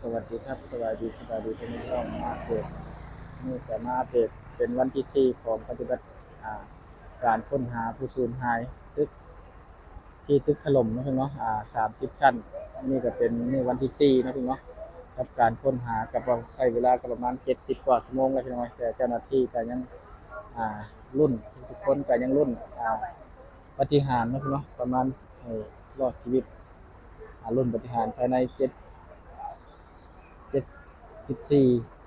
ສະຫວັດດີຄັບ ສະບາຍດີ ສະບາຍດີ ພີ່ນ້ອງ ມາອັບເດດ ມື້ນີ້ກະມາອັບເດດເປັນວັນທີສີ່ຂອງປະຕິບັດ ອ່າ ການຄົ້ນຫາຜູ້ສູນຫາຍຕຶກ ທີ່ຕຶກຖະຫຼົ່ມເນາະ ພີ່ນ້ອງເນາະ ອ່າ ສາມສິບຊັ້ນ. ມື້ນີ້ກະເປັນມື້ວັນທີສີ່ເນາະ ພີ່ນ້ອງເນາະ ກັບການຄົ້ນຫາ ກະປະ ໃຊ້ເວລາກະປະມານເຈັດສິບກວ່າຊົ່ວໂມງແລ້ວ ພີ່ນ້ອງເອີຍ ແຕ່ເຈົ້າໜ້າທີ່ກະຍັງ ອ່າ ລຸ້ນ ທຸກໆຄົນກະຍັງລຸ້ນ ອ່າ ປາຕິຫານເນາະ ພີ່ນ້ອງເນາະ ປະມານໃຫ້ລອດຊີວິດ ອ່າ ລຸ້ນປາຕິຫານພາຍໃນເຈັດ ເຈັດສິບສີ່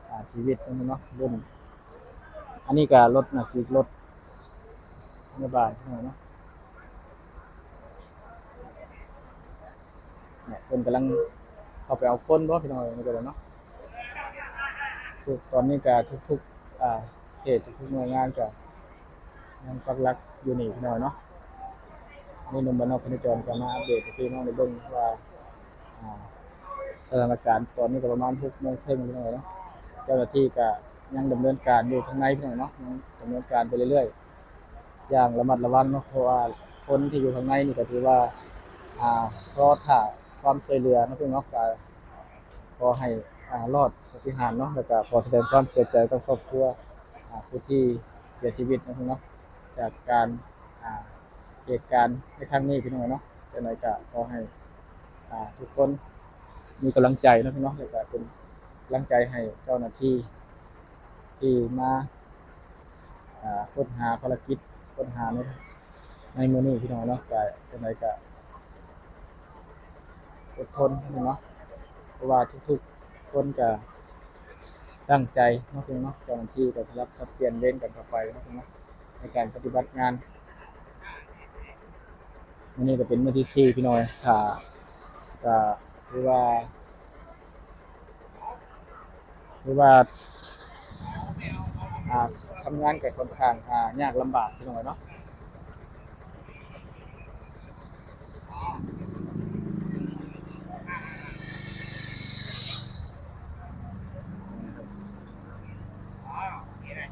ອ່າ ຊີວິດເນາະ ພີ່ນ້ອງເນາະ ລຸ້ນ. ອັນນີ້ກະລົດ ໜ້າຊິລົດພະຍາບານເນາະ ເພິ່ນກຳລັງເຂົ້າໄປເອົາຄົນບໍ່ ພີ່ນ້ອງເອີຍ ນີ້ກະໄດ້ເນາະ. ທຸກ ຕອນນີ້ກະທຸກໆ ອ່າ ເຂດ ທຸກໆໜ່ວຍງານກະຍັງປັກຫຼັກຢູ່ນີ້ ພີ່ນ້ອງເນາະ. ນີ້ໜຸ່ມບ້ານນອກພະເນຈອນກະມາອັບເດດໃຫ້ພີ່ນ້ອງໄດ້ເບິ່ງວ່າ ອ່າ ສະຖານະການຕອນນີ້ກະປະມານຫົກໂມງເຄິ່ງ ພີ່ນ້ອງເອີຍເນາະ. ເຈົ້າໜ້າທີ່ກະຍັງດຳເນີນການຢູ່ທາງໃນ ພີ່ນ້ອງເນາະ ຍັງດຳເນີນການໄປເລື້ອຍໆ ຢ່າງລະມັດລະວັງເນາະ ເພາະວ່າຄົນທີ່ຢູ່ທາງໃນນີ້ກະຖືວ່າ ອ່າ ລໍຖ້າຄວາມຊ່ວຍເຫຼືອເນາະ ພີ່ນ້ອງເນາະ. ກະຂໍໃຫ້ ອ່າ ລອດປາຕິຫານເນາະ ແລ້ວກະຂໍສະແດງຄວາມເສຍໃຈກັບຄອບຄົວ ອ່າ ຜູ້ທີ່ເສຍຊີວິດເນາະ ພີ່ນ້ອງເນາະ ຈາກການ ອ່າ ເຫດການໃນຄັ້ງນີ້ ພີ່ນ້ອງເນາະ. ຈັ່ງໃດກະຂໍໃຫ້ ອ່າ ທຸກຄົນມີກຳລັງໃຈເນາະ ພີ່ນ້ອງເນາະ ແລ້ວກະເປັນກຳລັງໃຈໃຫ້ເຈົ້າໜ້າທີ່ທີ່ມາ ອ່າ ຄົ້ນຫາ ພາລະກິດຄົ້ນຫາໃນ ໃນມື້ນີ້ ພີ່ນ້ອງເນາະ. ກະຈັ່ງໃດກະອົດທົນເນາະ ເພາະວ່າທຸກໆຄົນກະຕັ້ງໃຈເນາະ ພີ່ນ້ອງເນາະ. ເຈົ້າໜ້າທີ່ກະສະຫຼັບສັບປ່ຽນເວນກັນເຂົ້າໄປເນາະ ພີ່ນ້ອງເນາະ ໃນການປະຕິບັດງານ. ມື້ນີ້ກະເປັນມື້ທີສີ່ ພີ່ນ້ອງເອີຍ ກະຖືວ່າ ຄືວ່າ ອ່າ ທຳງານກະຂ້ອນຂ້າງ ອ່າ ຍາກລຳບາກ ພີ່ນ້ອງເນາະ. ກ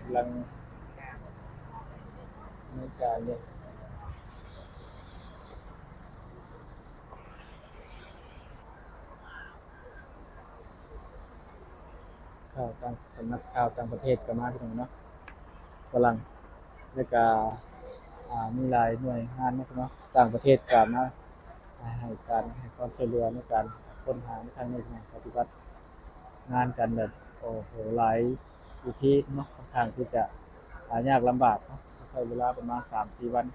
ຳລັງ ໃນການນີ້ ຂ່າວຕ່າງ ສຳນັກຂ່າວຕ່າງປະເທດກະມາ ພີ່ນ້ອງເນາະ ຝຣັ່ງ ແລ້ວກະ ອ່າ ມີຫຼາຍໜ່ວຍງານເນາະ ພີ່ນ້ອງເນາະ ຕ່າງປະເທດກະມາ ອ່າ ໃຫ້ການ ໃຫ້ຄວາມຊ່ວຍເຫຼືອໃນການຄົ້ນຫາໃນຄັ້ງນີ້ ປະຕິບັດງານກັນແບບ ໂອ້ໂຫ ຫຼາຍວິທີເນາະ ຂ້ອນຂ້າງທີ່ຈະ ອ່າ ຍາກລຳບາກເນາະ ໃຊ້ເວລາປະມານສາມສີ່ວັນ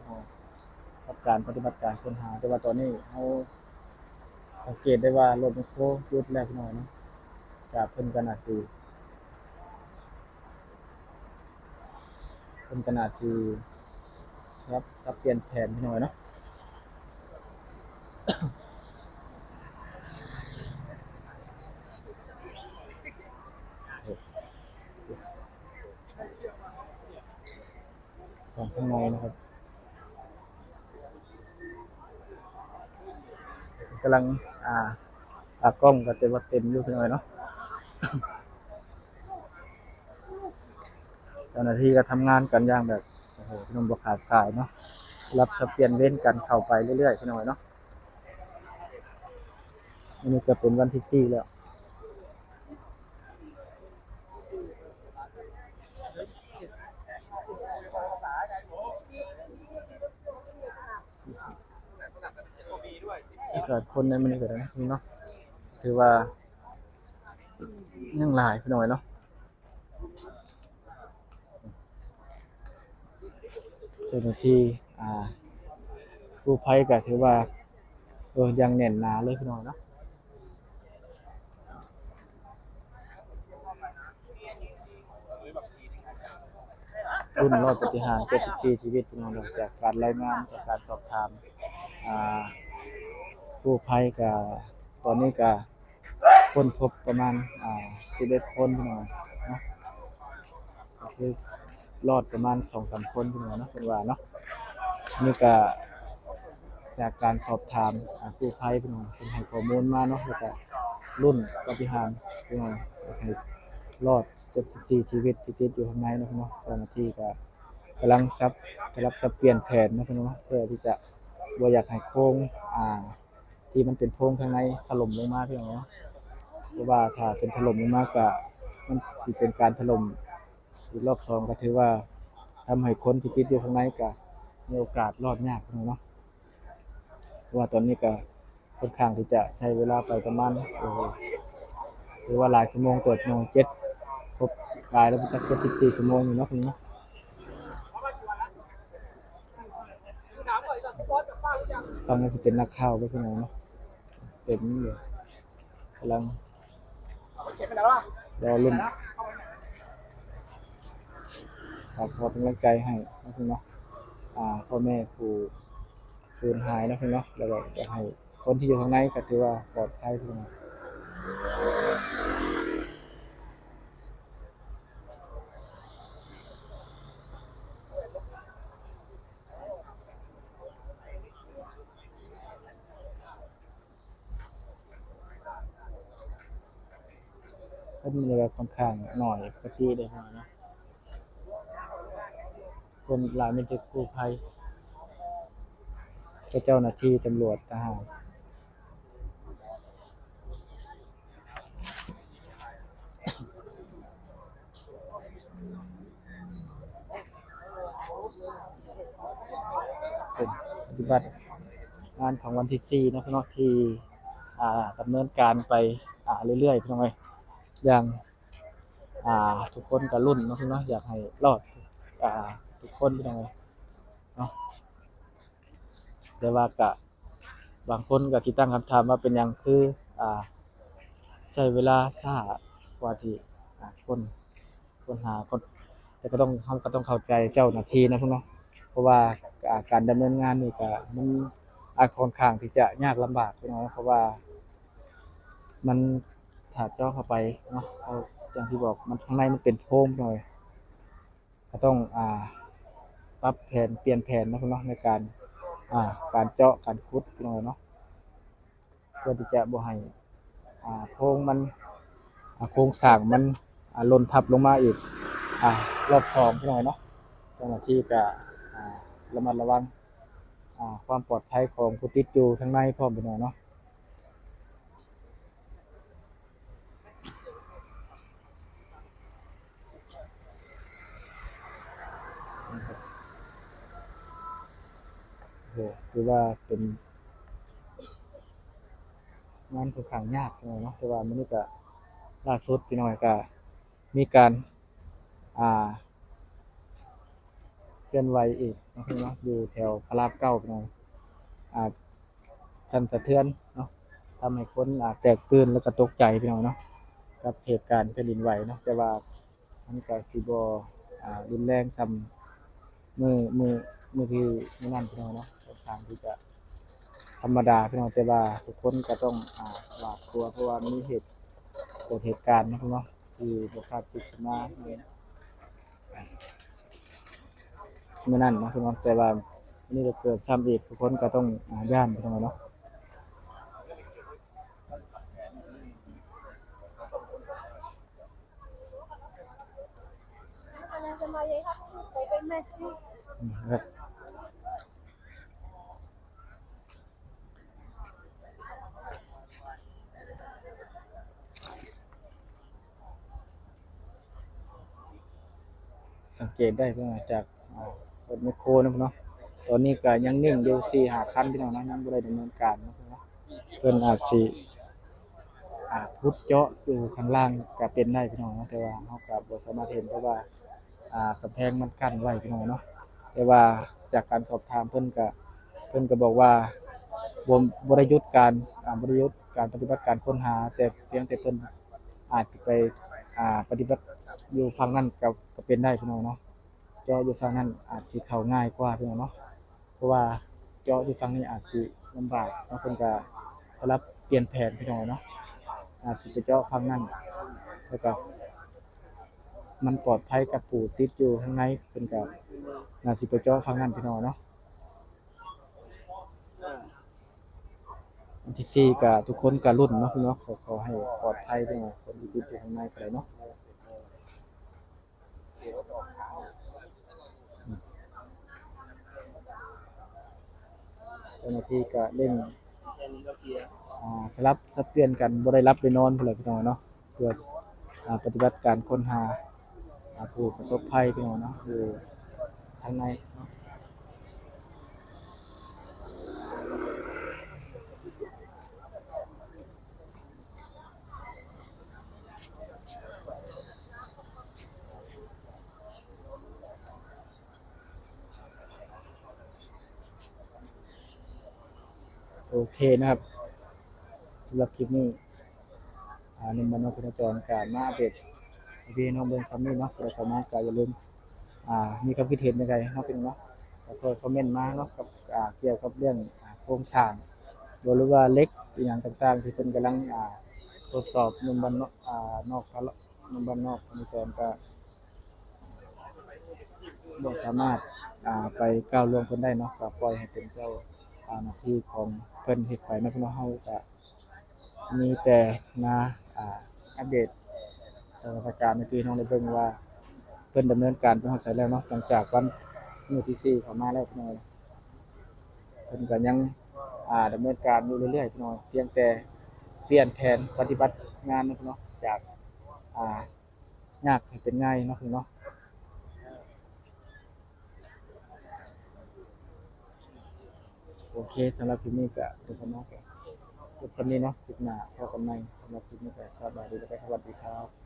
ກັບການປະຕິບັດການຄົ້ນຫາ. ແຕ່ວ່າຕອນນີ້ເຮົາສັງເກດໄດ້ວ່າລົດແມັກໂຄຢຸດແລ້ວ ພີ່ນ້ອງເນາະ ກະເພິ່ນກະໜ້າຊິ ເພິ່ນກະໜ້າຊິປັບ ປັບປ່ຽນແຜນ ພີ່ນ້ອງເນາະ. ຂອງຂ້າງໃນນະຄັບ ກຳລັງ ອ່າ ຕາກ້ອງກະເຕັມ ວ່າເຕັມຢູ່ ພີ່ນ້ອງເນາະ. ເຈົ້າໜ້າທີ່ກະທຳງານກັນຢ່າງແບບ ໂອ້ໂຫ ພີ່ນ້ອງ ບໍ່ຂາດສາຍເນາະ ສະຫຼັບສັບປ່ຽນເວນກັນເຂົ້າໄປເລື້ອຍໆ ພີ່ນ້ອງເນາະ. ອັນນີ້ກະເປັນວັນທີສີ່ແລ້ວ ອາກາດຄົນໃນມື້ນີ້ກະໄດ້ເນາະ ພີ່ນ້ອງເນາະ ຖືວ່າຍັງຫຼາຍ ພີ່ນ້ອງເນາະ. ເຈົ້າໜ້າທີ່ ອ່າ ກູ້ໄພກະຖືວ່າ ເອີ ຍັງແໜ້ນໜາເລີຍ ພີ່ນ້ອງເນາະ. ລຸ້ນລອດປາຕິຫານເຈັດສິບສີ່ຊີວິດ ພີ່ນ້ອງເນາະ ຈາກການລາຍງານ ຈາກການສອບຖາມ ອ່າ ກູ້ໄພກະ ຕອນນີ້ກະ ຄົ້ນພົບປະມານ ອ່າ ສິບເອັດຄົນ ພີ່ນ້ອງເນາະ ກະຄືລອດປະມານສອງສາມຄົນ ພີ່ນ້ອງເນາະ ເພິ່ນວ່າເນາະ. ນີ້ກະຈາກການສອບຖາມ ອ່າ ກູ້ໄພ ພີ່ນ້ອງ ເພິ່ນໃຫ້ຂໍ້ມູນມາເນາະ ແລ້ວກະລຸ້ນປາຕິຫານ ພີ່ນ້ອງ ໃຫ້ລອດເຈັດສິບສີ່ຊີວິດທີ່ຕິດຢູ່ຂ້າງໃນເນາະ ເຈົ້າໜ້າທີ່ກະກຳລັງສັບ ສະຫຼັບສັບປ່ຽນແຜນເນາະ ເພື່ອທີ່ຈະບໍ່ຢາກໃຫ້ໂຄງ ອ່າ ທີ່ມັນເປັນໂພງຂ້າງໃນຖະຫຼົ່ມລົງມາ ພີ່ນ້ອງເນາະ. ເພາະວ່າຖ້າເປັນຖະຫຼົ່ມລົງມາກະ ມັນຊິເປັນການຖະຫຼົ່ມອີກລອບສອງ ກະຖືວ່າທຳໃຫ້ຄົນທີ່ຕິດຢູ່ຂ້າງໃນກະມີໂອກາດລອດຍາກເນາະ. ເພາະວ່າຕອນນີ້ກະຄ່ອນຂ້າງທີ່ຈະໃຊ້ເວລາໄປປະມານ ໂອ້ໂຫ ຖືວ່າຫຼາຍຊົ່ວໂມງເຕີບເນາະ ເຈັດ ຄົບກາຍແລ້ວຈັກເຈັດສິບສີ່ຊົ່ວໂມງຢູ່ເນາະ ເນາະ. ຝັ່ງນັ້ນຊິເປັນນັກຂ່າວເດີພີ່ນ້ອງເນາະ ເຕັມຢູ່ ກຳລັງລໍລຸ້ນ ຝາກຂໍເປັນກຳລັງໃຈໃຫ້ເນາະ ພີ່ນ້ອງເນາະ ອ່າ ພໍ່ແມ່ຜູ້ສູນຫາຍເນາະ ພີ່ນ້ອງເນາະ ແລ້ວກະຢາກໃຫ້ຄົນທີ່ຢູ່ຂ້າງໃນກະຖືວ່າປອດໄພ ພີ່ນ້ອງ. ຄົນນີ້ກະຄ່ອນຂ້າງໜ້ອຍປົກກະຕິເດ້ເນາະ ຄົນຫຼາຍມີແຕ່ກູ້ໄພກັບເຈົ້າໜ້າທີ່ຕຳຫຼວດ ທະຫານ. ເປັນປະຕິບັດງານຂອງວັນທີສີ່ເນາະ ເນາະ ທີ່ ອ່າ ດຳເນີນການໄປ ອ່າ ເລື້ອຍໆ ພີ່ນ້ອງເອີຍ ຢ່າງ ອ່າ ທຸກຄົນກະລຸ້ນເນາະ ພີ່ນ້ອງເນາະ ຢາກໃຫ້ລອດ ອ່າ ທຸກຄົນ ພີ່ນ້ອງເອີຍເນາະ. ແຕ່ວ່າກະ ບາງຄົນກະຊິຕັ້ງຄຳຖາມວ່າເປັນຫຍັງຄື ອ່າ ໃຊ້ເວລາຊ້າກວ່າທີ່ ອ່າ ຄົ້ນ ຄົ້ນຫາ ແຕ່ກະຕ້ອງ ເຮົາກະຕ້ອງເຂົ້າໃຈເຈົ້າໜ້າທີ່ເນາະ ເນາະ ເພາະວ່າ ອ່າ ການດຳເນີນງານນີ້ກະມັນ ອ່າ ຄ່ອນຂ້າງທີ່ຈະຍາກລຳບາກເນາະ ເພາະວ່າມັນ ຖ້າເຈາະເຂົ້າໄປເນາະ ເຮົາ ຢ່າງທີ່ບອກ ມັນ ຂ້າງໃນມັນເປັນໂພງເນາະ. ກະຕ້ອງ ອ່າ ປັບແຜນ ປ່ຽນແຜນເນາະ ເນາະ ໃນການ ອ່າ ການເຈາະ ການຂຸດ ພີ່ນ້ອງເອີຍເນາະ ເພື່ອທີ່ຈະບໍ່ໃຫ້ ອ່າ ໂພງມັນ ອ່າ ໂຄງສ້າງມັນ ອ່າ ຫຼົ່ນທັບລົງມາອີກ ອ່າ ລອບສອງ ພີ່ນ້ອງເອີຍເນາະ. ເຈົ້າໜ້າທີ່ກະ ອ່າ ລະມັດລະວັງ ອ່າ ຄວາມປອດໄພຂອງຜູ້ຕິດຢູ່ທາງໃນພ້ອມ ພີ່ນ້ອງເນາະ. ໂອ້ໂຫ ຖືວ່າເປັນງານຂ້ອນຂ້າງຍາກເນາະ ແຕ່ວ່າມື້ນີ້ກະລ່າສຸດ ພີ່ນ້ອງ ກະມີການ ອ່າ ເຄື່ອນໄຫວອີກເນາະ ພີ່ນ້ອງເນາະ ຢູ່ແຖວພະລາມເກົ້າ ພີ່ນ້ອງ ອ່າ ສັ່ນສະເທືອນເນາະ ທຳໃຫ້ຄົນ ອ່າ ແຕກຕື່ນ ແລ້ວກະຕົກໃຈ ພີ່ນ້ອງເນາະ ກັບເຫດການແຜ່ນດິນໄຫວເນາະ ແຕ່ວ່າມັນກະຊິບໍ່ ອ່າ ຮຸນແຮງສ່ຳມື້ ມື້ ມື້ທີ່ ມື້ນັ້ນ ພີ່ນ້ອງເນາະ ຄ່ອນຂ້າງທີ່ຈະທຳມະດາ ພີ່ນ້ອງ ແຕ່ວ່າທຸກຄົນກະຕ້ອງ ອ່າ ຫວາດກົວ ເພາະວ່າມີເຫດ ເກີດເຫດການເນາະ ພີ່ນ້ອງ ທີ່ບໍ່ຄາດຄິດຂຶ້ນມາ ມື້ນັ້ນເນາະ ພີ່ນ້ອງ ແຕ່ວ່າມື້ນີ້ກະເກີດຊ້ຳອີກ ທຸກຄົນກະຕ້ອງ ອ່າ ຢ້ານ ພີ່ນ້ອງເນາະ. ສັງເກດໄດ້ ເບິ່ງຈາກ ອ່າ ລົດແມັກໂຄນຳເນາະ ຕອນນີ້ກະຍັງນິ່ງຢູ່ສີ່ຫ້າຄັນ ພີ່ນ້ອງເນາະ ຍັງບໍ່ໄດ້ດຳເນີນການເນາະ ເພິ່ນອາດຊິ ອ່າ ຂຸດເຈາະຢູ່ຂ້າງລ່າງກະເປັນໄດ້ ພີ່ນ້ອງເນາະ ແຕ່ວ່າເຮົາກະບໍ່ສາມາດເຫັນ ເພາະວ່າ ອ່າ ກຳແພງມັນກັ້ນໄວ້ ພີ່ນ້ອງເນາະ ແຕ່ວ່າຈາກການສອບຖາມເພິ່ນກະ ເພິ່ນກະບອກວ່າ ບໍ່ ບໍ່ໄດ້ຢຸດການ ອ່າ ບໍ່ໄດ້ຢຸດການປະຕິບັດການຄົ້ນຫາ ແຕ່ພຽງແຕ່ເພິ່ນອາດຊິໄປ ອ່າ ປະຕິບັດຢູ່ຝັ່ງນັ້ນກະ ກະເປັນໄດ້ ພີ່ນ້ອງເນາະ ເຈາະຢູ່ຝັ່ງນັ້ນອາດຊິເຂົ້າງ່າຍກວ່າ ພີ່ນ້ອງເນາະ ເພາະວ່າເຈາະຢູ່ຝັ່ງນີ້ອາດຊິລຳບາກເນາະ ເພິ່ນກະສະຫຼັບປ່ຽນແຜນ ພີ່ນ້ອງເນາະ ອາດຊິໄປເຈາະຝັ່ງນັ້ນ ແລ້ວກະມັນປອດໄພກັບຜູ້ຕິດຢູ່ຂ້າງໃນ ເພິ່ນກະອາດຊິໄປເຈາະຝັ່ງນັ້ນ ພີ່ນ້ອງເນາະ. ວັນທີສີ່ກະທຸກຄົນກະລຸ້ນເນາະ ພີ່ນ້ອງເນາະ ຂໍ ຂໍໃຫ້ປອດໄພ ພີ່ນ້ອງ ຄົນທີ່ຕິດຢູ່ຂ້າງໃນກະໄດ້ເນາະ. ເຈົ້າໜ້າທີ່ກະເລັ່ງ ອ່າ ສະຫຼັບສັບປ່ຽນກັນ ບໍ່ໄດ້ຫຼັບໄດ້ນອນພຸ້ນແຫຼະພີ່ນ້ອງເນາະ ເພື່ອ ອ່າ ປະຕິບັດການຄົ້ນຫາ ອ່າ ຜູ້ປະສົບໄພພີ່ນ້ອງເນາະ ຢູ່ທາງໃນເນາະ. ໂອເຄນະຄັບ ສຳລັບຄລິບນີ້ ອ່າ ໜຸ່ມບ້ານນອກຄົນໃນຈອນກະມາອັບເດດໃຫ້ພີ່ໃຫ້ນ້ອງເບິ່ງສ່ຳນີ້ເນາະ. ຜູ້ໃດເຂົ້າມາກະຢ່າລືມ ອ່າ ມີຄວາມຄິດເຫັນຈັ່ງໃດເນາະ ພີ່ນ້ອງເນາະ ກະຊ່ວຍຄອມເມັນມາເນາະ ກັບ ອ່າ ກ່ຽວກັບເລື່ອງ ອ່າ ໂຄງສ້າງ ຫຼືວ່າເຫຼັກອີ່ຫຍັງຕ່າງໆ ທີ່ເພິ່ນກຳລັງ ອ່າ ທົດສອບໜຸ່ມບ້ານນອກ ອ່າ ນອກ ໜຸ່ມບ້ານນອກຄົນໃນຈອນກະ ບໍ່ສາມາດ ອ່າ ໄປກ້າວລ່ວງເພິ່ນໄດ້ເນາະ ກໍປ່ອຍໃຫ້ເປັນເຈົ້າ ອ່າ ໜ້າທີ່ຂອງເພິ່ນເຮັດໄປເນາະ. ພວກເຮົາກໍມີແຕ່ມາ ອ່າ ອັບເດດສະຖານະການໃຫ້ພີ່ນ້ອງໄດ້ເບິ່ງວ່າ ເພິ່ນດຳເນີນການໄປຮອດໃສແລ້ວເນາະ. ຫຼັງຈາກວັນມື້ທີສີ່ເຂົ້າມາແລ້ວ ພີ່ນ້ອງ ເພິ່ນກໍຍັງ ອ່າ ດຳເນີນການຢູ່ເລື້ອຍໆ ພີ່ນ້ອງ ພຽງແຕ່ປ່ຽນແຜນປະຕິບັດງານເນາະ ພີ່ນ້ອງ ຈາກ ອ່າ ຍາກໃຫ້ເປັນງ່າຍເນາະ ພີ່ນ້ອງເນາະ. ໂອເຄ ສຳລັບຄລິບນີ້ກະ ຈົບສ່ຳນີ້ເນາະ ຄລິບໜ້າພໍ້ກັນໃໝ່. ສຳລັບຄລິບນີ້ກະສະບາຍດີ ແລະກະສະຫວັດດີຄັບ.